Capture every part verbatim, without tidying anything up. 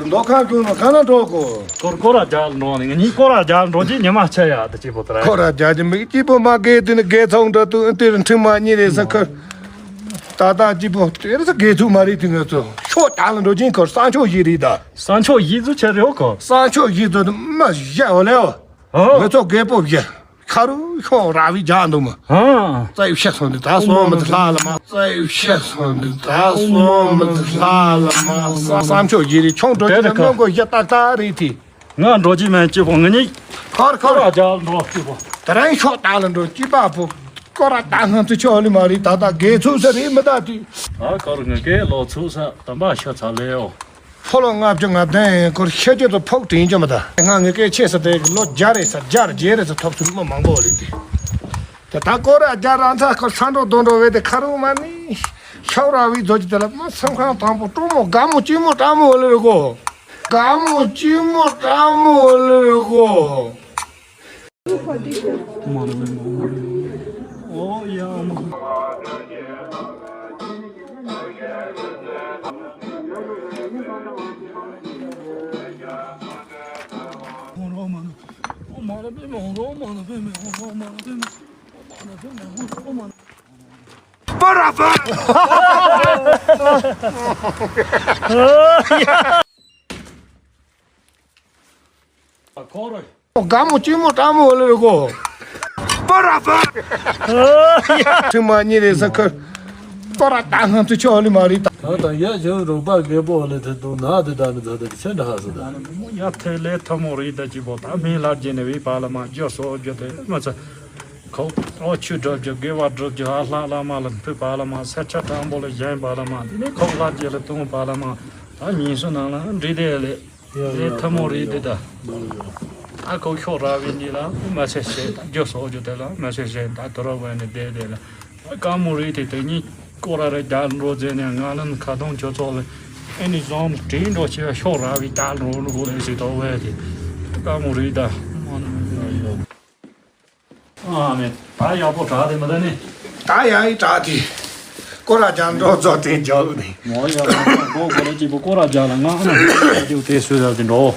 མདོ་ཁམས་ཁུལ་ནང་གང་ན་འགྲོ་གོ། སྐོར་སྐོར་ར་རྒྱག་འགྲོ་ནི་ང་གཉིས་སྐོར་ར་རྒྱག་འགྲོ་རྗེས་ཉི་མ་ཆད་ཡ་དེ་གཅིག་པོ་དེ་ར། སྐོར་ར་རྒྱག་གི་མི་གཅིག་པོ་མ་གས་དེ་ནི་གས་ཚང་འགྲོ་དུས་དེར་འཕྲིན་མ་གཉིས་རེད་ས་ཁར། ད་ལྟ་གཅིག་པོ་དེར་ས་གས་ཚུགས་མ་རེད་དེ་ང་ཚོ་ཤོག་རྒྱག་ལ་འགྲོ་གྱིན་ཁར་ས་མཆོག་བཞི་རེད་ད། ས་མཆོག་བཞི་ཚུ་ཆད་རེད་གོ། ས་མཆོག་བཞི་ཚུ་མ་བཞག་འོ་ལེའོ། ཨོ། ང་ཚོ་རྒད་པོ་བཞི། ཁ་རུ་ཤོག་ར་བི་རྒྱག་འདུག་མ། ཨ། རྩ་ཡི་ཤ་སོང་འདི་ད་སོང་མི་ལྷ་ལ་མ། རྩ་ཡི་ཤ་སོང་འདི་ད་སོང་མི་ལྷ་ལ་མ། ས་ས་མཆོག་བཞི་རེད་ཆུང་འགྲོ་དེ་རེད་གི་ཁ། མི་མགོ་བཞི་ཏག་ཏག་རེད་དེ། ང་འགྲོ་གི་མེད་གཅིག་པོ་ང་གཉིས། ཁར་ཁར། སྐོར་ར་རྒྱག་འགྲོ་གཅིག་པོ། དེ་རིང་ཤོག་རྒྱག་ལ་འགྲོ་གཅིག་པ་པོ། སྐོར་ར་ད་ང་ཚོ་ཆོག་ལི་མ་རེད་ད་ལྟ་རྒས་ཚུགས་ས་རེད་མི་ད་དུས། ཨ་ཁར་ང་གས་ལོ་ཚུགས་ས་དམ་པ་ཤ་ཚ་ལེའོ། ཕོ་ལོ་ལྔ་བཅུ་ང་བདུན་ཡིན་སྐོར་ཤེས་རྒྱུ་དུ་ཕོག་དྲིན་གྱི་མི་ད། ང་ངི་སྐད་ཆེ་ས་དེ་ལོ་བརྒྱ་རེད་ས་བརྒྱ་རེད་བརྒྱད་རེད་ས་ཐོབ་ཚུལ་མི་མང་པོ་རེད་དེ། དེ་ད་སྐོར་ར་རྒྱ་རང་ཚ་སྐོར་ས་འགྲོ་རྡོ་འགྲོ་བས་དེ་ཁ་རུ་མ་ནི། ཤའུ་ར་བི་རྫོ་ཅི་དེ་ལ་མ་སེམས་ཁང་དང་པོ་སྤྲོ་མོ་དགའ་མོ་ཅི་མོ་དྲ་མོ་ལེ་རེ་གོ། དགའ་མོ་ཅི་མོ་དྲ་མོ་ལེ་རེ་གོ། དགའ་མོ་ཅི་མོ་དྲ་མོ་ལེ་རེ་གོ། པ་ར་པ། ཁྲིམས་མ་གཉིས་རེད་ས་ཁར། པ་ར་ད་ང་ཚོ་ཆོག་ལི་མ་རེད་ད། ད་ད་ཡ་ཞིང་རོགས་པ་རྒད་པོ་ལེ་དེ་འདུག་ན་དེ་ད་ནི་ད་དེ་ཆེ་འདྲ་ཧ་སི་ད། ཡ་ཐེ་ལེ་ཐ་མོ་རེད་ད་ཅི་པོ་ད་མི་ལ་རྒྱན་ནས་བི་པ་ལ་མ་རྒྱུ་སོ་རྒྱུ་དེ་མ་ཚ། ཁོ་ཨོ་ཆུ་སྒྲུབ་རྒྱུ་དགེ་བ་སྒྲུབ་རྒྱུ་ཨ་ལྷ་བླ་མ་ལ་ཕུལ་པ་ལ་མ་ས་ཆ་དྲང་པོ་ལ་བཞེངས་པ་ལ་མ་དེ་ནས་ཁོ་ལ་རྒྱུ་ལ་གཏོང་པ་ལ་མ་ད་ཉིན་སུ་ནང་ལ་འདྲི་དེ་ལེ། ཡ་ཡ་ཐ་མོ་རེད་འདི་ད། ཨ་ཁོ་ཤོག་ར་བའི་འདི་ལ་མ་ཚད་བཤད་ད་རྒྱུ་སོགས་རྒྱུ་དེ་ལ་མ་ཚད་བཤད་ད་དོ་ར་བས་ནི་བསྡད་བསྡད་ལ། ཨ་དཀའ་མོ་རེད་དེ་དེ་གཉིས་སྐོར་ར་རེ་རྒྱག་འགྲོ་རྗེས་ནས་ང་ལ་ཁ་གདོང་ཁྱོད་ཚོ་ལ་ཨེ་ནི་བཟང་དྲིན་འགྲོ་ཆེ་ཤོག་ར་བའི་རྒྱག་འགྲོ་འགྲོ་རེ་ཞིག་དོ་བས་དེ་དཀའ་མོ་རེད་ད། ཨ་མེ། ད་ཡག་པོ་དྲག་དེ་མི་ད་ནི། ད་ཡག་ཡི་དྲག་དེ། སྐོར་ར་རྒྱག་འགྲོ་རྫོགས་དེ་རྒྱག་ནི། མོ་ཡག་པོ་མགོ་སྐོར་ར་གཅིག་པུ་སྐོར་ར་རྒྱག་ལ་ང་ཨ་ན་རྒྱག་དེ་སུས་ར་དེ་འགྲོ།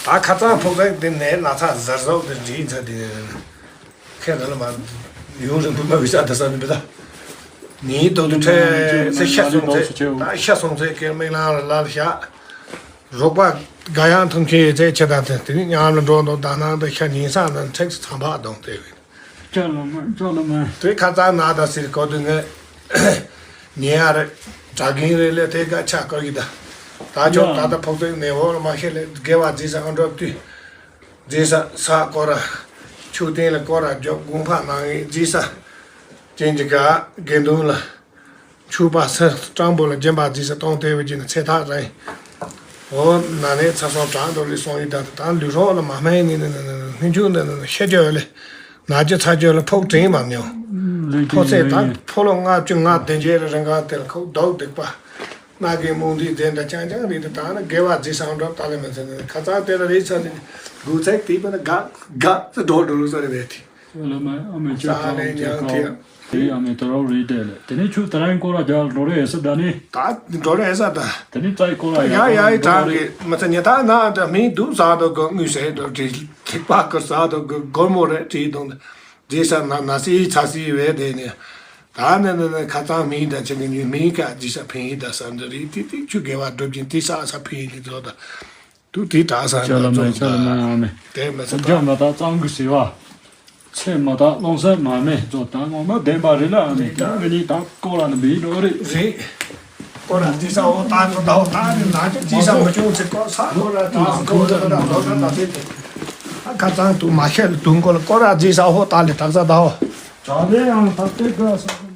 ད་ཁ་ཚང་ཕོག་ཚད་དེ་ནས་ན་ཚ་གཟར་ཟོག་དེ་རིག་ཚ་དེ། ཁྱེད་རང་ལ་མ། ཡུང་རིང་པོ་མ་བི་ས་ད་ས་མི་བི་ད། ནི་དོ་དུ་ཁྲེ་ཚེ་ཤ་སོང་ཚེ་ད་ཤ་སོང་ཚེ་ཀེར་མིག་ལང་ལ་ལ་ཤ། རོགས་པ་དགའ་ཡང་ཐུང་ཁེ་ཚེ་ཆེ་དང་དེ་དེ་ནི་ཉམས་ལ་འགྲོ་འདུག་ད་ནང་དུ་ཤ་ཉིན་སང་དང་ཁྲེག་ཚང་པ་གདོང་དེ་བས། ཅོ་ལ་མ་ཅོ་ལ་མ། དེ་ཁ་ཚང་ན་ད་ཟེར་གོ་དུ་ངས་ཉེ་ཡ་རེད། གྲྭ་རྒན་རེད་ལས་དེ་ག་ཆ་བཀོད་ཡི་ད། ད་ཆོག་ད་ད་ཕོག་ཚེ་ནས་འོ་ལ་མ་ཤེས་ལས་དགེ་བ་རྫི་ས་ཨ་འགྲོ་དུས། རྫི་ས་ས་སྐོར་ར། ཆུ་སྟེང་ལ་སྐོར་ར་རྒྱོབ་དགུང་ཕ་ནང་ངས་རྫི་ས། ཅན་གྱི་ག་དགེ་འདུན་ལ། ཕྱུག་པ་སེ་སྤྲང་པོ་ལ་སྦྱིན་པ་རྫིས་སུ་གཏོང་དེ་བའི་རྒྱུ་ནི་ཚེ་ཐག་རིང་། འོ་ན་ནས་ཚ་སོང་གྲང་དུ་ལུས་སོང་ཡི་ད་ད་ལུས་རོགས་ལ་མ་སྨན་ནི་ནི་ནི་ནི་སྨན་ཆུ་འདི་ནི་ཤེས་རྒྱུ་ལས། ན་རྒྱུ་ཚ་རྒྱུ་ལ་ཕོག་དྲིན་མ་མྱོང་། ཕོ་ཚེ་ད་ཕོ་ལོ་ལྔ་བཅུ་ང་བདུན་བརྒྱད་རེ་རེ་འགའ་དེ་ལ་ཁོག་རྡོག་སྡིག་པ། ན་གི་རྨོངས་འདི་དེ་འདྲ་ཅང་ཅང་རེད་དེ་ད་ནི་དགེ་བ་རྫིས་སང་འགྲོ་ད་ལས་མི་ཚེ་ནི་ཁ་ཚང་དེ་ལ་རེད་ཚ་ནི་དགུ་ཚེག་དེ་པ་ནི་དགའ་དགའ་ཚེ་འགྲོ་འགྲོ་རུ་ས་རེ་བས་དེ། ལ་མ་ཨ་མའི་ཅོ་ས་ཁའོ་ལས་ཅོ་ཉང་ཁའོ། ཐིག་དེ་ཨ་མའི་དོ་རོ་རེད་དེ་ལ་དེ་ནས་ཆུ་ད་རང་སྐོར་ར་རྒྱག་འགྲོ་རེད་ཟེར་ད་ནི། ད་འགྲོ་རེད་ཟེར་ད། དེ་ནས་རྩྭའི་སྐོར་ར་ཡ་ཡ་ཡ་ཡ་གྲང་གི་མི་ཚེ་ཉེ་ཐག་ན་ད་མིང་སྡུག་ཟ་དོ་གོ་དངུལ་ཟེར་དོ་བྲིས་ཐིག་པ་ཀུར་ཟ་དོ་གོ་སྒོར་མོ་རེ་བྲིས་དང་རྗེས་ས་ན་ན་སི་ཚ་སི་བས་དེ་ནས། ད་ནི་ནི་ནི་ཁ་ཚང་མིང་ད་ཆེ་གི་ཉུལ་མིང་ཀ་རྗེས་ས་ཕིང་ཡི་ད་ས་འདི་རེད་དེ་དེ་ཆུ་དགེ་བ་སྒྲུབ་ཀྱིན་དེ་ས་ས་ཕིང་ཡི་དེ་ཚོ་ད། དུ་དེ་དྲག་ས་ཅོ་ལ་མེ་ཅོ་ལ་མེ་ཨ་མེ། དེ་མི་ཚེ་ཅོ་མ་དག་གཙང་གི་ཟེར་བ། ཚེ་མ་དག་རླུང་སེམས་མ་མེད་ཚོ་ད་ངོ་མ་བདེན་པ་རེད་ལ་ཨ་མེ་ད་ང་གཉིས་ད་སྐོར་ར་ནི་མི་འགྲོ་རེད། རེད། སྐོར་ར་འདི་ས་འོ་ད་ཚོ་ད་འོ་ད་ནི་ན་ཅོ་འདི་ས་མ་བྱུང་ཚེ་སྐོར་ས་སྐོར་ར་ད་སྐོར་ར་ད་ད་ད་ད་ཚེ་དེ། ཁ་ཚང་དུ་མ་ཤེས་ལ་དུང་སྐོར་ལ་སྐོར་ར་འདི་ས་འོ་ད་ལི་དག་ས་ད་འོ། ད་ལེ་ཡང་ད་ལྟའི་དགའ་ས།